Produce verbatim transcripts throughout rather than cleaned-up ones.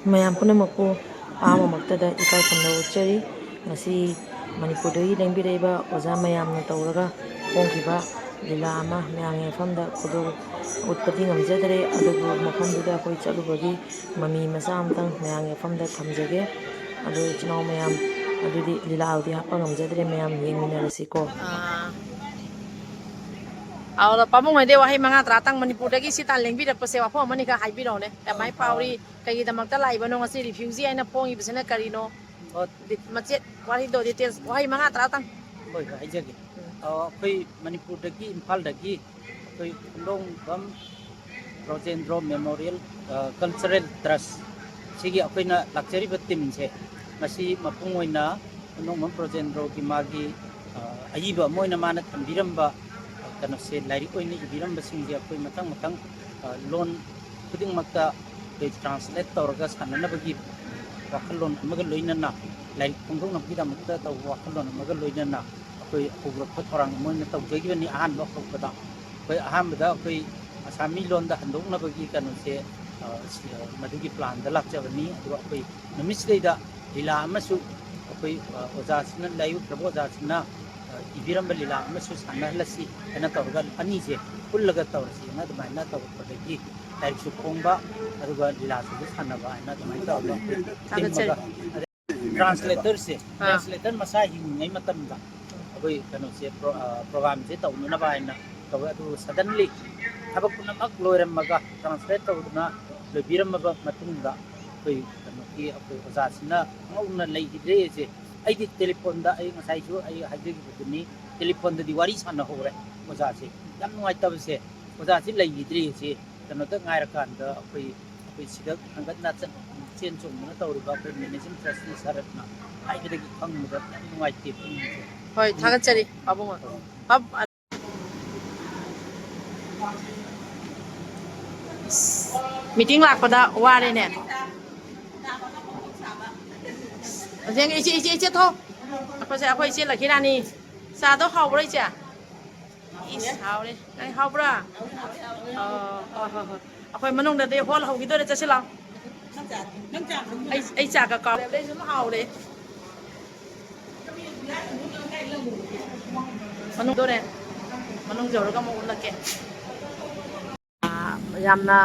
ꯃꯌꯥꯝ ꯄꯨꯝꯅꯃꯛꯄꯨ ꯑꯍꯥꯟꯕꯃꯛꯇꯗ ꯏꯀꯥꯏ ꯈꯨꯝꯅꯕ ꯎꯠꯆꯔꯤ꯫ ꯉꯁꯤ ꯃꯅꯤꯄꯨꯔꯗꯒꯤ ꯂꯦꯡꯕꯤꯔꯛꯏꯕ ꯑꯣꯖꯥ ꯃꯌꯥꯝꯅ ꯇꯧꯔꯒ ꯐꯣꯡꯈꯤꯕ ꯂꯤꯂꯥ ꯑꯃ ꯃꯌꯥꯝꯒꯤ ꯃꯐꯝꯗ ꯈꯨꯗꯣꯜ ꯎꯠꯄꯗꯤ ꯉꯝꯖꯗ꯭ꯔꯦ, ꯑꯗꯨꯕꯨ ꯃꯐꯝꯗꯨꯗ ꯑꯩꯈꯣꯏ ꯆꯠꯂꯨꯕꯒꯤ ꯃꯃꯤ ꯃꯆꯥ ꯑꯃꯇꯪ ꯃꯌꯥꯝꯒꯤ ꯃꯐꯝꯗ ꯊꯝꯖꯒꯦ꯫ ꯑꯗꯨ ꯏꯆꯤꯟ ꯏꯅꯥꯎ ꯃꯌꯥꯝ, ꯑꯗꯨꯗꯤ ꯂꯤꯂꯥꯕꯨꯗꯤ ꯍꯥꯞꯄ ꯉꯝꯖꯗ꯭ꯔꯦ, ꯃꯌꯥꯝ ꯌꯦꯡꯃꯤꯟꯅꯔꯁꯤꯀꯣ꯫ ꯑꯥ꯫ ꯑꯗꯣ ꯄꯥꯕꯨꯡ ꯍꯣꯏꯗꯤ ꯋꯥꯍꯩ ꯃꯉꯥ ꯇꯔꯥꯇꯪ ꯃꯅꯤꯄꯨꯔꯗꯒꯤ ꯁꯤꯇꯥꯟ ꯂꯦꯡꯕꯤꯔꯛꯄꯁꯦ ꯋꯥꯐꯝ ꯑꯃꯅꯤꯒ ꯍꯥꯏꯕꯤꯔꯛꯑꯣꯅꯦ꯫ ꯀꯃꯥꯏ ꯄꯥꯎꯔꯤ? ꯀꯩꯒꯤꯗꯃꯛꯇ ꯂꯥꯛꯏꯕꯅꯣ? ꯉꯁꯤ ꯔꯤꯐ꯭ꯌꯨꯖꯤ ꯍꯥꯏꯅ ꯐꯣꯡꯉꯤꯕꯁꯤꯅ ꯀꯔꯤꯅꯣ? ꯑꯣ, ꯗꯤ-, ꯃꯆꯦꯠ ꯋꯥꯔꯤꯗꯣ, ꯗꯤꯇꯦꯜꯁ, ꯋꯥꯍꯩ ꯃꯉꯥ ꯇꯔꯥꯇꯪ꯫ ꯍꯣꯏ, ꯍꯣꯏ, ꯍꯥꯏꯖꯒꯦ꯫ ꯎꯝ꯫ ꯑꯣ, ꯑꯩꯈꯣꯏ ꯃꯅꯤꯄꯨꯔꯗꯒꯤ, ꯏꯝꯐꯥꯜꯗꯒꯤ ꯑꯩꯈꯣꯏ ꯈꯨꯟꯗꯣꯡꯕꯝ ꯕ꯭ꯔꯣꯖꯦꯟꯗ꯭ꯔꯣ ꯃꯦꯃꯣꯔꯤꯌꯦꯜ, ꯑ, ꯀꯜꯆꯔꯦꯜ ꯇ꯭ꯔꯁ, ꯁꯤꯒꯤ ꯑꯩꯈꯣꯏꯅ ꯂꯥꯛꯆꯔꯤꯕ ꯇꯤꯝꯁꯦ, ꯃꯁꯤ ꯃꯄꯨꯡ ꯑꯣꯏꯅ ꯈꯨꯟꯗꯣꯡꯕꯝ ꯕ꯭ꯔꯣꯖꯦꯟꯗ꯭ꯔꯣꯒꯤ ꯃꯥꯒꯤ, ꯑ, ꯑꯏꯕ ꯑꯃ ꯑꯣꯏꯅ ꯃꯥꯅ ꯊꯝꯕꯤꯔꯝꯕ, ꯑ, ꯀꯩꯅꯣꯁꯦ, ꯂꯥꯏꯔꯤꯛ ꯑꯣꯏꯅ ꯏꯕꯤꯔꯝꯕꯁꯤꯡꯁꯦ ꯑꯩꯈꯣꯏ ꯃꯊꯪ ꯃꯊꯪ, ꯑ, ꯂꯣꯟ ꯈꯨꯗꯤꯡꯃꯛꯇ ꯑꯩꯈꯣꯏ ꯇ꯭ꯔꯥꯟꯁꯂꯦꯠ ꯇꯧꯔꯒ ꯁꯥꯟꯅꯅꯕꯒꯤ ꯋꯥꯈꯜꯂꯣꯟ ꯑꯃꯒ ꯂꯣꯏꯅꯅ, ꯂꯥꯏꯔꯤꯛ ꯐꯣꯡꯗꯣꯛꯅꯕꯒꯤꯗꯃꯛꯇ ꯇꯧꯕ ꯋꯥꯈꯜꯂꯣꯟ ꯑꯃꯒ ꯂꯣꯏꯅꯅ ꯑꯩꯈꯣꯏ ꯍꯧꯔꯛꯄ ꯊꯧꯔꯥꯡ ꯑꯃ ꯑꯣꯏꯅ ꯇꯧꯖꯈꯤꯕꯅꯤ꯫ ꯑꯍꯥꯟꯕ ꯍꯧꯔꯛꯄꯗ ꯑꯩꯈꯣꯏ ꯑꯍꯥꯟꯕꯗ ꯑꯩꯈꯣꯏ ꯑꯁꯥꯃꯤ ꯂꯣꯟꯗ ꯍꯟꯗꯣꯛꯅꯕꯒꯤ ꯀꯩꯅꯣꯁꯦ, ꯑ, ꯁꯤ, ꯑ, ꯃꯗꯨꯒꯤ ꯄ꯭ꯂꯥꯟꯗ ꯂꯥꯛꯆꯕꯅꯤ꯫ ꯑꯗꯨꯒ ꯑꯩꯈꯣꯏ ꯅꯨꯃꯤꯠꯁꯤꯗꯩꯗ ꯂꯤꯂꯥ ꯑꯃꯁꯨ ꯑꯩꯈꯣꯏ, ꯑ, ꯑꯣꯖꯥꯁꯤꯅ, ꯂꯥꯏꯌꯣꯛꯈ꯭ꯔꯕ ꯑꯣꯖꯥꯁꯤꯅ, ꯑ, ꯏꯕꯤꯔꯝꯕ ꯂꯤꯂꯥ ꯑꯃꯁꯨ ꯁꯥꯟꯅꯍꯜꯂꯁꯤ ꯍꯥꯏꯅ ꯇꯧꯔꯒ ꯑꯅꯤꯁꯦ ꯄꯨꯜꯂꯒ ꯇꯧꯔꯁꯤ ꯍꯥꯏꯅ ꯑꯗꯨꯃꯥꯏꯅ ꯇꯧꯔꯛꯄꯗꯒꯤ ꯂꯥꯏꯔꯤꯛꯁꯨ ꯐꯣꯡꯕ, ꯑꯗꯨꯒ ꯂꯤꯂꯥꯁꯤꯁꯨ ꯁꯥꯟꯅꯕ ꯍꯥꯏꯅ ꯑꯗꯨꯃꯥꯏꯅ ꯇꯧꯔꯒ ꯑꯩꯈꯣꯏ ꯊꯥꯒꯠꯆꯔꯤ꯫ ꯇꯤꯝ ꯑꯃꯒ ꯇ꯭ꯔꯥꯟꯁꯂꯦꯇꯔꯁꯦ, ꯑꯥ꯫ ꯇ꯭ꯔꯥꯟꯁꯂꯦꯇꯔ ꯃꯁꯥ ꯍꯤꯡꯉꯤꯉꯩ ꯃꯇꯝꯗ ꯑꯩꯈꯣꯏ ꯀꯩꯅꯣꯁꯦ, ꯄ꯭ꯔꯣ-, ꯑ, ꯄ꯭ꯔꯣꯒꯥꯝꯁꯦ ꯇꯧꯅꯅꯕ ꯍꯥꯏꯅ ꯇꯧꯋꯦ꯫ ꯑꯗꯨ ꯁꯗꯟꯂꯤ ꯊꯕꯛ ꯄꯨꯝꯅꯃꯛ ꯂꯣꯏꯔꯝꯃꯒ, ꯇ꯭ꯔꯥꯟꯁꯂꯦꯠ ꯇꯧꯗꯨꯅ ꯂꯣꯏꯕꯤꯔꯝꯃꯕ ꯃꯇꯨꯡꯗ, ꯑꯩꯈꯣꯏ ꯀꯩꯅꯣꯒꯤ, ꯑꯩꯈꯣꯏ ꯑꯣꯖꯥꯁꯤꯅ ꯈꯪꯍꯧꯅ ꯂꯩꯈꯤꯗ꯭ꯔꯦꯁꯦ꯫ ꯑꯩꯗꯤ ꯇꯦꯂꯤꯐꯣꯟꯗ, ꯑꯩ ꯉꯁꯥꯏꯁꯨ ꯑꯩ ꯍꯥꯏꯖꯈꯤꯕꯗꯨꯅꯤ, ꯇꯦꯂꯤꯐꯣꯟꯗꯗꯤ ꯋꯥꯔꯤ ꯁꯥꯟꯅꯍꯧꯔꯦ ꯑꯣꯖꯥꯁꯦ꯫ ꯌꯥꯝ ꯅꯨꯡꯉꯥꯏꯇꯕꯁꯦ, ꯑꯣꯖꯥꯁꯦ ꯂꯩꯈꯤꯗ꯭ꯔꯦꯁꯦ꯫ ꯀꯩꯅꯣꯗ ꯉꯥꯏꯔꯀꯥꯟꯗ ꯑꯩꯈꯣꯏ, ꯑꯩꯈꯣꯏ ꯁꯤꯗ ꯍꯪꯒꯠꯅ ꯆꯠ-, ꯆꯦꯟ ꯆꯣꯡꯗꯅ ꯇꯧꯔꯤꯕ ꯑꯩꯈꯣꯏ ꯃꯦꯅꯦꯖꯤꯡ ꯇ꯭ꯔꯁꯇꯤ ꯁꯔꯠꯅ ꯍꯥꯏꯕꯗꯒꯤ ꯈꯪꯕꯗ ꯌꯥꯝ ꯅꯨꯡꯉꯥꯏꯇꯦ ꯄꯨꯛꯅꯤꯡꯁꯦ꯫ ꯍꯣꯏ, ꯊꯥꯒꯠꯆꯔꯤ ꯄꯥꯕꯨꯡ꯫ ꯄꯥꯕ-, ꯃꯤꯇꯤꯡ ꯂꯥꯛꯄꯗ ꯋꯥꯔꯦꯅꯦ꯫ ꯍꯧꯖꯤꯛ ꯏꯆꯦ, ꯏꯆꯦ, ꯏꯆꯦ ꯊꯣꯛ꯫ ꯑꯩꯈꯣꯏꯁꯦ, ꯑꯩꯈꯣꯏ ꯏꯆꯦ ꯂꯛꯀꯤ ꯔꯥꯅꯤ꯫ ꯆꯥꯗꯣ ꯍꯥꯎꯕ꯭ꯔꯣ, ꯏꯆꯦ? ꯏꯁ, ꯍꯥꯎꯔꯦ꯫ ꯅꯪ ꯍꯥꯎꯕ꯭ꯔꯥ? ꯑꯣ, ꯍꯣꯏ, ꯍꯣꯏ, ꯍꯣꯏ꯫ ꯑꯩꯈꯣꯏ ꯃꯅꯨꯡꯗꯗꯤ ꯍꯣꯜ ꯍꯧꯈꯤꯗꯣꯔꯦ, ꯆꯠꯁꯤ ꯂꯥꯎ꯫ ꯑꯩ ꯑꯩ ꯆꯥꯒ ꯀꯥꯎꯔꯦ, ꯑꯗꯩ ꯁꯨꯝ ꯍꯥꯎꯔꯦ꯫ ꯃꯅꯨꯡ ꯗꯣꯔꯦ꯫ ꯃꯅꯨꯡ ꯌꯧꯔꯒ ꯑꯃꯨꯛ ꯎꯠꯂꯛꯀꯦ꯫ ꯑꯥ, ꯌꯥꯝꯅ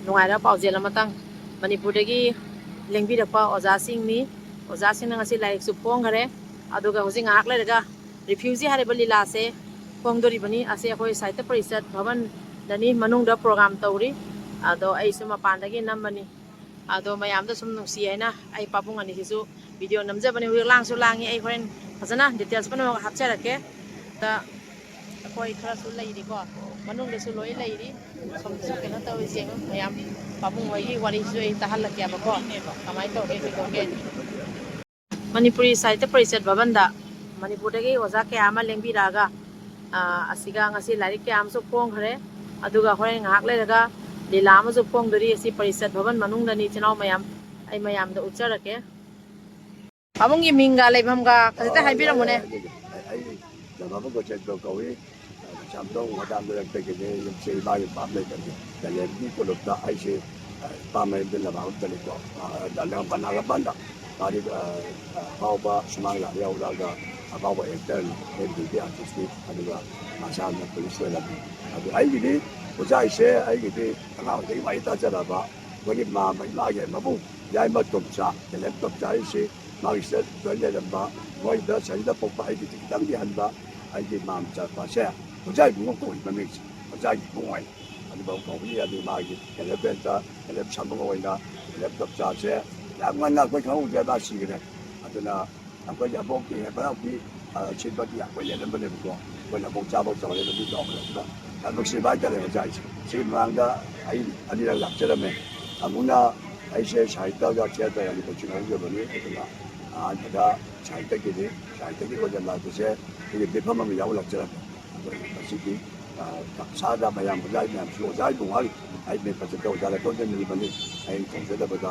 ꯅꯨꯡꯉꯥꯏꯔꯕ ꯄꯥꯎꯖꯦꯜ ꯑꯃꯇꯪ꯫ ꯃꯅꯤꯄꯨꯔꯗꯒꯤ ꯂꯦꯡꯕꯤꯔꯛꯄ ꯑꯣꯖꯥꯁꯤꯡꯅꯤ꯫ ꯑꯣꯖꯥꯁꯤꯡꯅ ꯉꯁꯤ ꯂꯥꯏꯔꯤꯛꯁꯨ ꯐꯣꯡꯈꯔꯦ꯫ ꯑꯗꯨꯒ ꯍꯧꯖꯤꯛ ꯉꯥꯏꯍꯥꯛ ꯂꯩꯔꯒ ꯔꯤꯐ꯭ꯌꯨꯖꯤ ꯍꯥꯏꯔꯤꯕ ꯂꯤꯂꯥꯁꯦ ꯐꯣꯡꯗꯣꯔꯤꯕꯅꯤ꯫ ꯑꯁꯤ ꯑꯩꯈꯣꯏ ꯁꯥꯍꯤꯇ꯭ꯌ ꯄꯔꯤꯁꯠ ꯚꯕꯟꯗꯅꯤ ꯃꯅꯨꯡꯗ ꯄ꯭ꯔꯣꯒ꯭ꯔꯥꯝ ꯇꯧꯔꯤ꯫ ꯑꯗꯣ ꯑꯩꯁꯨ ꯃꯄꯥꯟꯗꯒꯤ ꯅꯝꯕꯅꯤ꯫ ꯑꯗꯣ ꯃꯌꯥꯝꯗ ꯁꯨꯝ ꯅꯨꯡꯁꯤ ꯍꯥꯏꯅ ꯑꯩ ꯄꯥꯕꯨꯡ ꯑꯅꯤꯁꯤꯁꯨ ꯚꯤꯗꯤꯑꯣ ꯅꯝꯖꯕꯅꯤ꯫ ꯍꯧꯖꯤꯛ ꯂꯥꯡꯁꯨ ꯂꯥꯡꯉꯤ꯫ ꯑꯩ ꯍꯣꯔꯦꯟ ꯐꯖꯅ ꯗꯤꯇꯦꯜꯁ ꯄꯨꯝꯅꯃꯛ ꯍꯥꯞꯆꯔꯛꯀꯦ꯫ ꯗ ꯑꯩꯈꯣꯏ ꯈꯔꯁꯨ ꯂꯩꯔꯤꯀꯣ꯫ ꯃꯅꯨꯡꯗꯁꯨ ꯂꯣꯏ ꯂꯩꯔꯤ꯫ ꯁꯣꯝꯗꯁꯨ ꯀꯩꯅꯣ ꯇꯧꯔꯤꯁꯦ꯫ ꯃꯌꯥꯝ ꯄꯥꯕꯨꯡ ꯍꯣꯏꯒꯤ ꯋꯥꯔꯤꯁꯨ ꯑꯩ ꯇꯥꯍꯜꯂꯛꯀꯦꯕꯀꯣ꯫ ꯀꯃꯥꯏꯅ ꯇꯧꯒꯦ, ꯀꯩꯗꯧꯒꯦ? ꯃꯅꯤꯄꯨꯔꯤ ꯁꯥꯍꯤꯇ꯭ꯌ ꯄꯔꯤꯁꯠ ꯚꯕꯟꯗ ꯃꯅꯤꯄꯨꯔꯗꯒꯤ ꯑꯣꯖꯥ ꯀꯌꯥ ꯑꯃ ꯂꯦꯡꯕꯤꯔꯛꯑꯒ, ꯑ, ꯑꯁꯤꯒ ꯉꯁꯤ ꯂꯥꯏꯔꯤꯛ ꯀꯌꯥ ꯑꯃꯁꯨ ꯐꯣꯡꯈ꯭ꯔꯦ꯫ ꯑꯗꯨꯒ ꯍꯣꯔꯦꯟ ꯉꯥꯏꯍꯥꯛ ꯂꯩꯔꯒ ꯂꯤꯂꯥ ꯑꯃꯁꯨ ꯐꯣꯡꯗꯣꯔꯤ꯫ ꯑꯁꯤ ꯄꯔꯤꯁꯠ ꯚꯕꯟ ꯃꯅꯨꯡꯗꯅꯤ, ꯏꯆꯤꯟ ꯏꯅꯥꯎ ꯃꯌꯥꯝ꯫ ꯑꯩ ꯃꯌꯥꯝꯗ ꯎꯠꯆꯔꯛꯀꯦ꯫ ꯄꯥꯕꯨꯡꯒꯤ ꯃꯤꯡꯒ ꯂꯩꯐꯝꯒ ꯈꯖꯤꯛꯇ ꯑꯥ, ꯍꯥꯏꯕꯤꯔꯝꯃꯨꯅꯦ꯫ ꯌꯥꯏ, ꯌꯥꯏ, ꯌꯥꯏ, ꯌꯥꯏ꯫ ꯑꯩ ꯆꯥꯟꯅꯕ ꯒꯣꯆꯦꯟꯗ꯭ꯔ ꯀꯧꯏ꯫ ꯆꯥꯝꯊꯣꯡ ꯍꯣꯗꯥꯝ ꯂꯩꯔꯛꯇꯒꯤꯅꯤ꯫ ꯌꯨꯝꯁꯦ ꯏꯃꯥꯒꯤ ꯄꯥꯝ ꯂꯩꯕꯅꯤ꯫ ꯗꯂꯦꯟꯒꯤ ꯀꯣꯂꯨꯞꯇ ꯑꯩꯁꯦ, ꯑ, ꯏꯄꯥ ꯃꯌꯨꯝꯗ ꯂꯝꯍꯥꯡ ꯆꯠꯂꯤꯀꯣ꯫ ꯑ, ꯗꯂꯦꯟ ꯄꯅꯥꯒ ꯄꯥꯟꯗ꯫ ꯃꯥꯗꯤ, ꯑ, ꯑ, ꯑꯐꯥꯎꯕ ꯁꯨꯃꯥꯡ ꯂꯥꯛꯑ ꯌꯥꯎꯔꯛꯑꯒ ꯑꯐꯥꯎꯕ ꯑꯦꯛꯇꯔꯅꯤ, ꯑꯦꯝ ꯕꯤ ꯕꯤ ꯑꯥꯔꯇꯤꯁꯅꯤ꯫ ꯑꯗꯨꯒ ꯃꯁꯥꯅ ꯄꯨꯂꯤꯁ ꯑꯣꯏꯔꯝꯃꯤ꯫ ꯑꯗꯨ ꯑꯩꯒꯤꯗꯤ ꯑꯣꯖꯥ ꯍꯥꯏꯁꯦ ꯑꯩꯒꯤꯗꯤ ꯑꯉꯥꯡ ꯑꯣꯏꯔꯤꯉꯩ ꯋꯥꯔꯤ ꯇꯥꯖꯔꯕ ꯑꯩꯈꯣꯏꯒꯤ ꯃꯥꯝꯃ ꯏꯃꯥꯒꯤ ꯃꯕꯨꯡ ꯌꯥꯏꯃ ꯇꯣꯝꯆꯥ, ꯗꯂꯦꯟ ꯇꯣꯝꯆꯥ ꯍꯥꯏꯁꯤ ꯃꯥꯒꯤ ꯁꯤꯗ ꯖꯣꯏꯟ ꯂꯩꯔꯝꯕ, ꯃꯣꯏꯗ ꯁꯍꯤꯗ ꯄꯣꯛꯄ ꯑꯩꯒꯤ ꯈꯤꯇꯪꯗꯤ ꯍꯟꯕ ꯑꯩꯒꯤ ꯃꯥꯝꯆꯥ ꯅꯨꯄꯥꯁꯦ ꯑꯣꯖꯥ ꯏꯕꯨꯡꯉꯣ ꯀꯧꯏ ꯃꯃꯤꯡꯁꯦ, ꯑꯣꯖꯥ ꯏꯕꯨꯡꯉꯣ ꯍꯥꯏꯅ ꯑꯗꯨꯐꯥꯎ ꯀꯧꯏ꯫ ꯑꯗꯨ ꯃꯥꯒꯤ ꯑꯦꯂꯦꯐꯦꯟꯇ ꯑꯦꯂꯦꯐ ꯁꯥꯃꯨ ꯑꯣꯏꯅ ꯑꯦꯂꯦꯐ ꯇꯣꯝꯆꯥꯁꯦ ꯌꯥꯝ ꯉꯟꯅ ꯑꯩꯈꯣꯏ ꯈꯪꯍꯧꯗ꯭ꯔꯦ, ꯃꯥ ꯁꯤꯈ꯭ꯔꯦ꯫ ꯑꯗꯨꯅ ꯑꯩꯈꯣꯏꯒꯤ ꯑꯕꯣꯛꯀꯤ ꯍꯦꯛ ꯃꯅꯥꯛꯀꯤ, ꯑ, ꯁꯤꯕꯒꯤ ꯑꯩꯈꯣꯏ ꯂꯩꯔꯝꯕꯅꯦꯕꯀꯣ꯫ ꯑꯩꯈꯣꯏꯅ ꯑꯕꯣꯛ ꯆꯥꯕ ꯆꯥꯎꯔꯦ, ꯂꯝꯕꯤ ꯆꯥꯎꯕ ꯅꯠꯇꯅ ꯌꯥꯝ ꯅꯨꯡꯁꯤꯕ ꯍꯥꯏꯇꯥꯔꯦ ꯑꯣꯖꯥ ꯑꯩꯁꯦ꯫ ꯁꯤꯒꯤ ꯃꯃꯥꯡꯗ ꯑꯩ ꯑꯅꯤꯔꯛ ꯂꯥꯛꯆꯔꯝꯃꯦ꯫ ꯑꯃꯨꯛꯅ ꯑꯩꯁꯦ ꯁꯥꯍꯤꯇ꯭ꯌꯒ ꯆꯦꯟꯕ ꯌꯥꯝꯅ ꯀꯣꯆꯤꯡ ꯂꯧꯖꯕꯅꯤ꯫ ꯑꯗꯨꯅ ꯑꯍꯥꯟꯕꯗ ꯁꯥꯍꯤꯇ꯭ꯌꯒꯤꯅꯤ, ꯁꯥꯍꯤꯇ꯭ꯌꯒꯤ ꯑꯣꯏꯅ ꯂꯥꯛꯄꯁꯦ ꯑꯩꯒꯤ ꯃꯤꯐꯝ ꯑꯃ ꯌꯥꯎꯕ ꯂꯥꯛꯆꯔꯝꯃꯦ꯫ ꯑꯗꯣ ꯉꯁꯤꯗꯤ, ꯑ, ꯀꯛꯁꯥꯗ ꯃꯌꯥꯝ ꯑꯣꯖꯥ ꯃꯌꯥꯝꯁꯨ ꯑꯣꯖꯥ ꯏꯕꯨꯡꯉꯣ ꯑꯩ ꯃꯤꯡ ꯄꯟꯖꯗꯦ, ꯑꯣꯖꯥ ꯂꯩꯈꯣꯝꯗ ꯂꯩꯕꯅꯤ꯫ ꯑꯩꯅ ꯈꯪꯖꯗꯕꯗ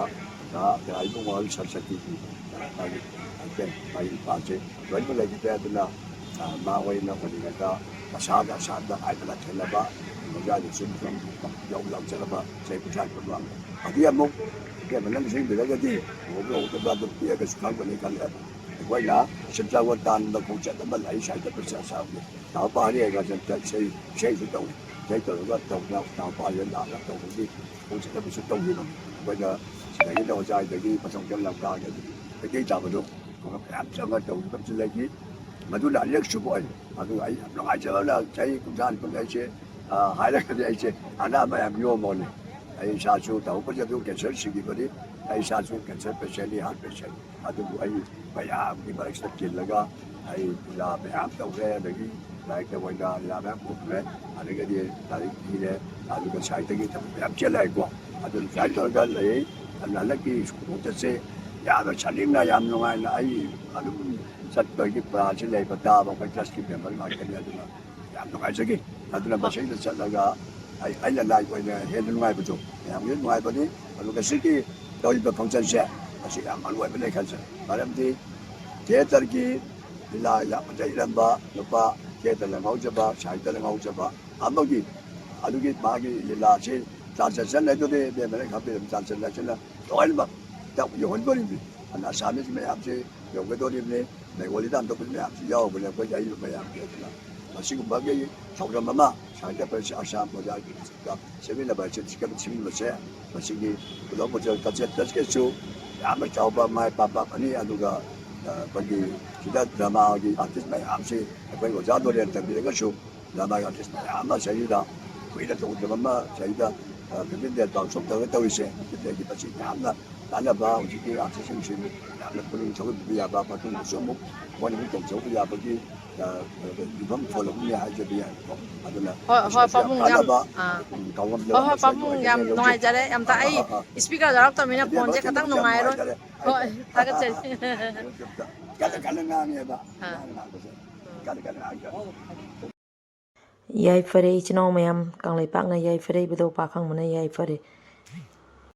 ꯑꯣꯖꯥ ꯏꯕꯨꯡꯉꯣ ꯁꯔꯁꯇꯤꯒꯤ, ꯑ, ꯃꯥꯒꯤ, ꯑ, ꯃꯥꯒꯤ ꯅꯨꯄꯥꯁꯦ ꯂꯣꯏꯅꯃꯛ ꯂꯩꯈꯤꯗ꯭ꯔꯦ꯫ ꯑꯗꯨꯅ, ꯑ, ꯃꯥ ꯍꯣꯏꯅ ꯑꯣꯏꯔꯤꯉꯩꯗ ꯃꯁꯥꯗ ꯑꯁꯥꯗ ꯍꯥꯏꯗꯅ ꯊꯦꯡꯅꯕ ꯑꯣꯖꯥꯗꯨꯁꯨ ꯌꯥꯎ ꯂꯥꯛꯆꯔꯕ ꯆꯍꯤ ꯀꯨꯟꯊ꯭ꯔꯥ ꯅꯤꯄꯥꯟ ꯃꯃꯥꯡꯗ꯫ ꯑꯗꯨꯒꯤ ꯑꯃꯨꯛ ꯑꯍꯦꯟꯕ ꯅꯪ ꯁꯤꯡꯕꯤꯔꯒꯗꯤ ꯎꯍꯧꯕ ꯎꯍꯧꯗꯕ ꯑꯗꯨꯝ ꯄꯤꯔꯒꯁꯨ ꯈꯪꯒꯅꯤ ꯈꯜꯂꯦ꯫ ꯑꯩꯈꯣꯏꯅ ꯁꯦꯟꯖꯥ ꯋꯥ ꯇꯥꯟꯕ ꯈꯣꯡꯆꯠ ꯑꯃ ꯂꯩ, ꯁꯥꯍꯤꯇ꯭ꯌ ꯄꯔꯤꯁꯠ ꯑꯁꯥꯝꯒꯤ꯫ ꯇꯥꯃꯣ ꯄꯥꯔꯤ ꯍꯥꯏꯔꯒ ꯏꯁꯩ, ꯏꯁꯩꯁꯨ ꯇꯧꯏ꯫ ꯏꯁꯩ ꯇꯧꯔꯒ ꯇꯧꯗꯅ ꯇꯥꯃꯣ ꯄꯥꯔꯤ ꯂꯥꯛꯑꯒ ꯇꯧꯕꯒꯤ ꯈꯣꯡꯆꯠ ꯑꯃꯁꯨ ꯇꯧꯈꯤꯕꯅꯤ꯫ ꯑꯩꯈꯣꯏꯅ ꯁꯤꯗꯒꯤꯅ ꯑꯣꯖꯥꯗꯒꯤ ꯃꯊꯧ ꯀꯔꯝ ꯂꯥꯛꯀꯥꯟꯗ ꯃꯩꯇꯩ ꯇꯥꯕꯗꯣ ꯃꯌꯥꯝ ꯆꯪꯉ ꯇꯧꯈꯤꯕ ꯑꯃꯁꯨ ꯂꯩꯈꯤ꯫ ꯃꯗꯨꯅ ꯑꯅꯤꯔꯛ ꯁꯨꯕ ꯑꯣꯏ꯫ ꯑꯗꯨꯒ ꯑꯩ ꯌꯥꯝ ꯅꯨꯡꯉꯥꯏꯖꯕꯅ ꯆꯍꯤ ꯀꯨꯟꯊ꯭ꯔꯥ ꯅꯤꯐꯨ ꯑꯩꯁꯦ, ꯑ, ꯍꯥꯏꯔꯒꯗꯤ ꯑꯩꯁꯦ ꯑꯅꯥꯕ ꯌꯥꯝ ꯌꯣꯝꯕꯅꯤ꯫ ꯑꯩ ꯏꯁꯥꯁꯨ ꯇꯧꯕꯁꯦ ꯑꯗꯨ ꯀꯦꯟꯁꯔ ꯁꯤꯈꯤꯕꯅꯤ꯫ ꯑꯩ ꯏꯁꯥꯁꯨ ꯀꯦꯟꯁꯔ ꯄꯦꯁꯦꯟꯅꯤ, ꯍꯥꯔꯠ ꯄꯦꯁꯦꯟ꯫ ꯑꯗꯨꯕꯨ ꯑꯩ ꯃꯌꯥꯝꯒꯤ ꯃꯔꯛꯁꯤꯗ ꯇꯤꯜꯂꯒ ꯑꯩ ꯂꯤꯂꯥ ꯃꯌꯥꯝ ꯇꯧꯔꯦ, ꯑꯗꯒꯤ ꯂꯥꯏꯔꯤꯛꯇ ꯑꯣꯏꯅ ꯂꯤꯂꯥ ꯃꯌꯥꯝ ꯄꯨꯊꯣꯛꯈ꯭ꯔꯦ, ꯑꯗꯒꯤꯗꯤ ꯂꯥꯏꯔꯤꯛ ꯏꯔꯦ, ꯑꯗꯨꯒ ꯁꯥꯏꯠꯇꯒꯤ ꯊꯕꯛ ꯃꯌꯥꯝ ꯆꯦꯜꯂꯛꯑꯦꯀꯣ꯫ ꯑꯗꯨꯅ ꯁꯨꯃꯥꯏꯅ ꯇꯧꯔꯒ ꯂꯩ꯫ ꯑꯗꯨꯅ ꯍꯟꯗꯛꯀꯤ ꯈꯣꯡꯆꯠꯁꯦ ꯌꯥꯝꯅ ꯆꯠꯅꯤꯡꯅ, ꯌꯥꯝ ꯅꯨꯡꯉꯥꯏꯅ ꯑꯩ ꯑꯗꯨꯝ ꯆꯠꯄꯒꯤ ꯄ꯭ꯂꯥꯟꯁꯤ ꯂꯩꯕ ꯇꯥꯕ ꯑꯩꯈꯣꯏ ꯇ꯭ꯔꯁꯀꯤ ꯃꯦꯝꯕꯔ ꯉꯥꯛꯇꯅꯤ꯫ ꯑꯗꯨꯅ ꯌꯥꯝ ꯅꯨꯡꯉꯥꯏꯖꯈꯤ꯫ ꯑꯗꯨꯅ ꯃꯁꯤꯗ ꯆꯠꯂꯒ ꯑꯩ, ꯑꯩꯅ ꯂꯥꯏꯐ ꯑꯣꯏꯅ ꯍꯦꯟꯅ ꯅꯨꯡꯉꯥꯏꯕꯗꯣ ꯃꯌꯥꯝꯒꯤ ꯅꯨꯡꯉꯥꯏꯕꯅꯤ꯫ ꯑꯗꯨꯒ ꯁꯤꯒꯤ ꯇꯧꯔꯤꯕ ꯐꯪꯁꯟꯁꯦ ꯃꯁꯤ ꯌꯥꯝ ꯃꯔꯨ ꯑꯣꯏꯕꯅꯤ ꯈꯟꯖꯩ꯫ ꯃꯔꯝꯗꯤ ꯊꯤꯌꯦꯇꯔꯒꯤ ꯂꯤꯂꯥ ꯌꯥꯝꯅ ꯏꯔꯝꯕ ꯅꯨꯄꯥ, ꯊꯤꯌꯦꯇꯔꯗ ꯉꯥꯎꯖꯕ, ꯁꯥꯍꯤꯇ꯭ꯌꯗ ꯉꯥꯎꯖꯕ ꯑꯃꯒꯤ, ꯑꯗꯨꯒꯤ ꯃꯥꯒꯤ ꯂꯤꯂꯥꯁꯤ translation ꯍꯥꯏꯗꯨꯗꯤ ꯃꯦꯝꯕꯔꯅ ꯈꯪꯕꯤꯔꯝ translation ꯂꯣꯏꯅꯃꯛ ꯌꯧꯍꯟꯗꯣꯔꯤꯕꯅꯤ꯫ ꯑꯗꯨꯅ ꯑꯁꯥꯃꯤꯁ ꯃꯌꯥꯝꯁꯤ ꯌꯧꯒꯗꯧꯔꯤꯕꯅꯤ꯫ ꯕꯦꯡꯒꯣꯂꯤꯗ ꯍꯟꯗꯣꯛꯄ ꯃꯌꯥꯝꯁꯨ ꯌꯥꯎꯕꯅꯦ ꯑꯩꯈꯣꯏꯒꯤ ꯑꯍꯩꯕ ꯃꯌꯥꯝꯒꯤ꯫ ꯑꯗꯨꯅ ꯃꯁꯤꯒꯨꯝꯕꯒꯤ ꯊꯧꯔꯝ ꯑꯃ ꯁꯥꯍꯤꯇ꯭ꯌ ꯄꯔꯤꯁꯠ ꯑꯁꯥꯝ ꯑꯣꯖꯥꯒꯤ ꯁꯦꯝꯃꯤꯟꯅꯕ ꯍꯥꯏꯁꯦ ꯁꯤꯟꯃꯤꯟꯅꯕꯁꯦ ꯃꯁꯤꯒꯤ ꯈꯨꯗꯣꯜ ꯄꯣꯠꯆꯣꯏ ꯀꯜꯆꯔꯦꯜ ꯇ꯭ꯔꯁꯀꯤꯁꯨ ꯌꯥꯝꯅ ꯆꯥꯎꯕ ꯃꯥꯏ ꯄꯥꯛꯄ ꯑꯃꯅꯤ꯫ ꯑꯗꯨꯒ, ꯑ, ꯑꯩꯈꯣꯏꯒꯤ ꯁꯤꯗ ꯗ꯭ꯔꯃꯥꯒꯤ ꯑꯥꯔꯇꯤꯁ ꯃꯌꯥꯝꯁꯤ ꯑꯩꯈꯣꯏ ꯑꯣꯖꯥ ꯗꯣꯔꯦꯟ ꯇꯝꯕꯤꯔꯒꯁꯨ ꯗ꯭ꯔꯃꯥꯒꯤ ꯑꯥꯔꯇꯤꯁ ꯃꯌꯥꯝ ꯑꯃ ꯆꯍꯤꯗ ꯀꯨꯏꯅ ꯇꯧꯗꯕ ꯑꯃ ꯆꯍꯤꯗ, ꯑ, fifteen days ꯐꯥꯎ ꯁꯣꯛ ꯇꯧꯔꯒ ꯇꯧꯔꯤꯁꯦ꯫ Fifteen days ꯀꯤ ꯃꯁꯤ ꯌꯥꯝꯅ ꯀꯥꯟꯅꯕ ꯍꯧꯖꯤꯛꯀꯤ ꯑꯥꯔꯇꯤꯁꯁꯤꯡꯁꯤ ꯌꯥꯝꯅ ꯄꯨꯛꯅꯤꯡ ꯊꯧꯒꯠꯄꯤꯕ ꯌꯥꯕ, ꯃꯇꯨꯡꯗꯁꯨ ꯑꯃꯨꯛ ꯃꯣꯏꯅ ꯑꯃꯨꯛ ꯇꯧꯖꯍꯧꯕ ꯌꯥꯕꯒꯤ, ꯑ, ꯌꯨꯝꯐꯝ ꯊꯣꯜꯂꯕꯅꯤ ꯍꯥꯏꯖꯕ ꯌꯥꯏꯀꯣ꯫ ꯑꯗꯨꯅ ꯍꯣꯏ, ꯍꯣꯏ, ꯄꯥꯕꯨꯡ, ꯌꯥꯝ, ꯀꯥꯟꯅꯕ, ꯑꯥ꯫ ꯎꯝ, ꯊꯧꯔꯝꯗ ꯍꯣꯏ, ꯍꯣꯏ, ꯑꯃꯁꯨ ꯄꯥꯕꯨꯡ, ꯌꯥꯝ ꯍꯥꯏꯖꯒꯦ꯫ ꯅꯨꯡꯉꯥꯏꯖꯔꯦ꯫ ꯑꯝꯇ ꯑꯩ ꯑꯥ, ꯑꯥ, ꯑꯥ꯫ Speaker ꯌꯥꯎꯔꯛꯇꯕꯅꯤꯅ ꯏꯕꯦꯝꯃ, phoneꯁꯦ ꯈꯤꯇꯪ ꯌꯥꯝ ꯅꯨꯡꯉꯥꯏꯔꯣꯏ꯫ ꯅꯨꯡꯉꯥꯏꯖꯔꯦ꯫ ꯍꯣꯏ, ꯊꯥꯒꯠꯆꯔꯤ꯫ ꯀꯟꯅ ꯀꯟꯅ ꯉꯥꯡꯉꯦꯕ꯫ ꯑꯥ꯫ ꯉꯥꯡ ꯉꯥꯡꯕꯁꯦ꯫ ꯀꯟꯅ ꯀꯟꯅ ꯉꯥꯡꯖꯔꯦ꯫ ꯌꯥꯏꯐꯔꯦ ꯏꯆꯤꯟ ꯏꯅꯥꯎ ꯃꯌꯥꯝ, ꯀꯪꯂꯩꯄꯥꯛꯅ ꯌꯥꯏꯐꯔꯦ, ꯏꯕꯨꯙꯧ ꯄꯥꯈꯪꯕꯅ ꯌꯥꯏꯐꯔꯦ꯫